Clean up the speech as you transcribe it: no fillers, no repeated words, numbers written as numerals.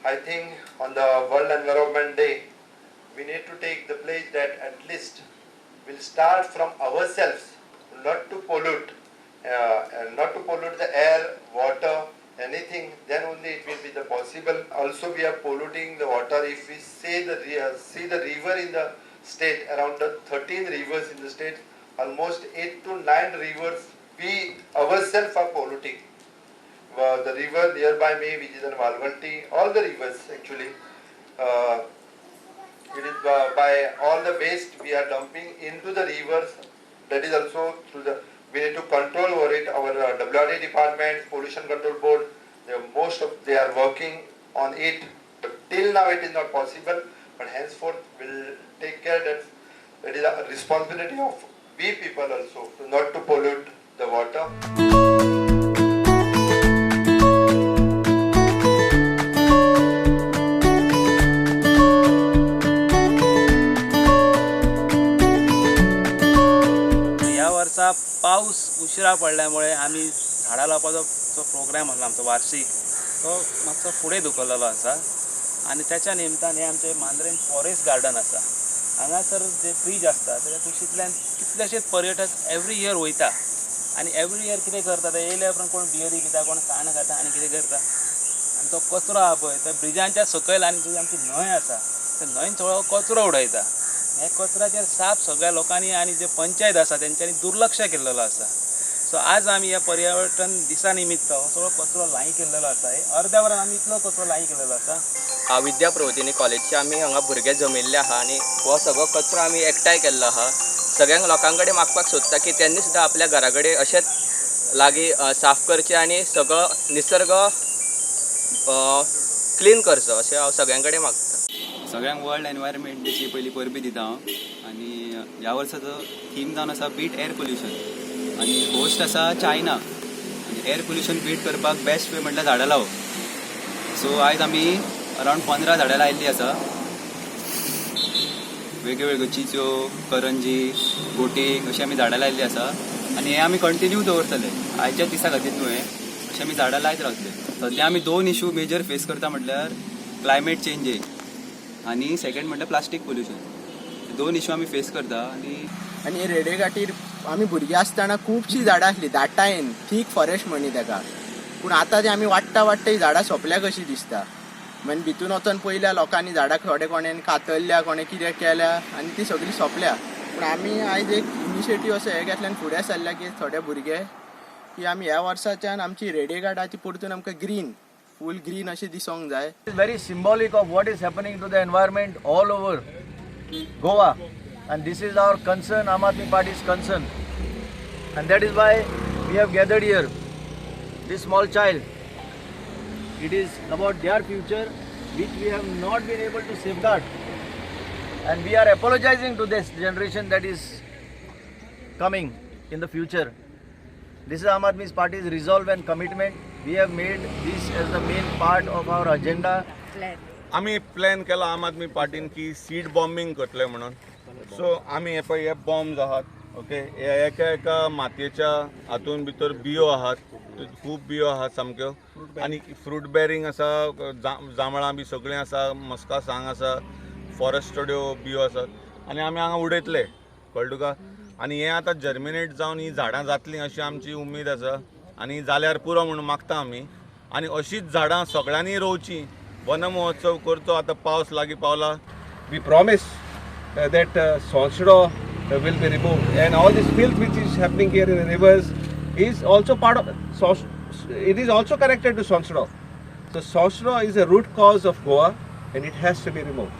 I think on the World Environment Day, we need to take the pledge that at least we'll start from ourselves not to pollute, and not to pollute the air, water, anything. Then only it will be the possible. Also, we are polluting the water. If we see the see the river in the state, around the 13 rivers in the state, almost 8 to 9 rivers we ourselves are polluting. The river nearby me, which is in Valvanti, all the rivers actually, it is by all the waste we are dumping into the rivers. That is also through the, we need to control over it. Our WRD department, Pollution Control Board, most of they are working on it. But till now it is not possible, but henceforth we'll take care that it is a responsibility of we people also to not to pollute the water. ह्या वर्सा पावस उशिरा पडल्यामुळे आमी झाडां लावपाचो जो programme आसलो आमचो वार्षीक तो मातसो फुडें धुकल्लेलो आसा आनी त्याच्या निमतान हें आमचें मांद्रेम फॉरेस्ट गार्डन आसा. हांगासर जे ब्रीज आसता तेच्या कुशींतल्यान कितलेशेच पर्यटक एवरी इयर वयता आनी एवरी इयर कितें करता ते येयल्या उपरांत कोण बियरी पिता, कोण खाण खाता आनी कितें करता आनी तो कचरो आहा पळय तो ब्रिजांच्या सकयल आनी जी आमची न्हंय आसा त्या न्हंयन सगळो कचरो उडयता. ह्या कचऱ्याचेर साप सगळ्या लोकांनी आनी जे पंचायत आसा तेंच्यांनी दुर्लक्ष केल्लेलो आसा. सो आज आमी ह्या पर्यावरण दिसा निमित्त हो सगळो कचरो लायी केल्लेलो आसा. अर्द्या वरान आमी इतलो कचरो लायी केल्लेलो आसा. विद्या प्रबोधिनी कॉलेजचे आमी हांगा भुरगे जमिल्ले आहा आनी हो सगळो कचरो आमी एकठांय केल्लो आहा. सगळ्यांक लोकां कडेन मागपाक सोदता की त्यांनी सुद्दां आपल्या घरा कडेन अशेंच लागीं साफ करचें आनी सगळो निसर्ग क्लीन करचो अशें हांव सगळ्यां कडेन मागता. सगळ्यांक वर्ल्ड एनवायरमेंट डेची पयली परबी दिता हांव आनी ह्या वर्साचो थीम जावन आसा बीट एअर पोल्युशन आनी होस्ट आसा चायना आनी एअर पोल्युशन बीट करपाक बेस्ट वे म्हटल्यार झाडां लावप. सो आयज आमी अरावंड 15 झाडां लायिल्लीं आसा, वेगळ्यो वेगळ्यो चिच्यो, करंजी, गोटी अशी आमी झाडां लायिल्लीं आसा आनी हे आमी कंटिन्यू दवरतले आयच्याच दिसा खातीर न्हू, अशें आमी झाडां लायत रावतले. सद्या आमी 2 इशू मेजर फेस करता म्हटल्यार क्लायमेट चेंज एक आनी सेकंड म्हटल्यार प्लास्टीक पोल्युशन. 2 इशू आमी फेस करता. आनी आनी रेडे खातीर आमी भुरगीं आसतना खुबशीं झाडां आसलीं दाटायेन, थीक फॉरेस्ट म्हणी तेका, पूण आतां ते आमी वाडटा वाडटा ही झाडां सोंपल्या कशीं दिसता. मागीर भितून वचोन पयल्या लोकांनी झाडां थोडे कोणेन कातरल्या, कोणें कितें केल्या आनी ती सगळीं सोंपल्या. पूण आमी आयज एक इनिशिएटीव असो हें घेतल्यान फुडें सरल्या की थोडे भुरगे की आमी ह्या वर्साच्यान आमची रेडे घाट ती परतून आमकां ग्रीन, फूल ग्रीन अशें दिसोंक जाय. It is very symbolic of what is happening to the environment all over Goa, and this is our concern, Aam Aadmi Party's concern, and that is why we have gathered here. This small child, it is about their future which we have not been able to safeguard, and we are apologizing to this generation that is coming in the future. This is Aam Aadmi Party's resolve and commitment. We have made this as the main part of our agenda. आमी plan केला आम आदमी पार्टीन की seed bombing करतले म्हणून. So आमी हे पळय हे बॉम्ब्स आहात, ओके, हे एका एका मातयेच्या हातून भितर बियो आहात, खूब बियो आहात सामक्यो, आनी फ्रूट बेरींग आसा, जांबळां बी सगळीं आसा, मस्का सांग आसा, फॉरेस्टड्यो बियो आसात आनी आमी हांगा उडयतले, कळ्ळें तुका. आनी हें आतां जर्मिनेट जावन ही झाडां जातलीं अशी आमची उमेद आसा आनी जाल्यार पुरो म्हणून मागता आमी. आनी अशीच झाडां सगळ्यांनी रोवचीं, वन महोत्सव करचो. आतां पावस लागीं पावला. We promise that Sonsodo will be removed, and all this filth which is happening here in the rivers is also part of, it is also connected to Sonsodo. So Sonsodo is a root cause of Goa and it has to be removed.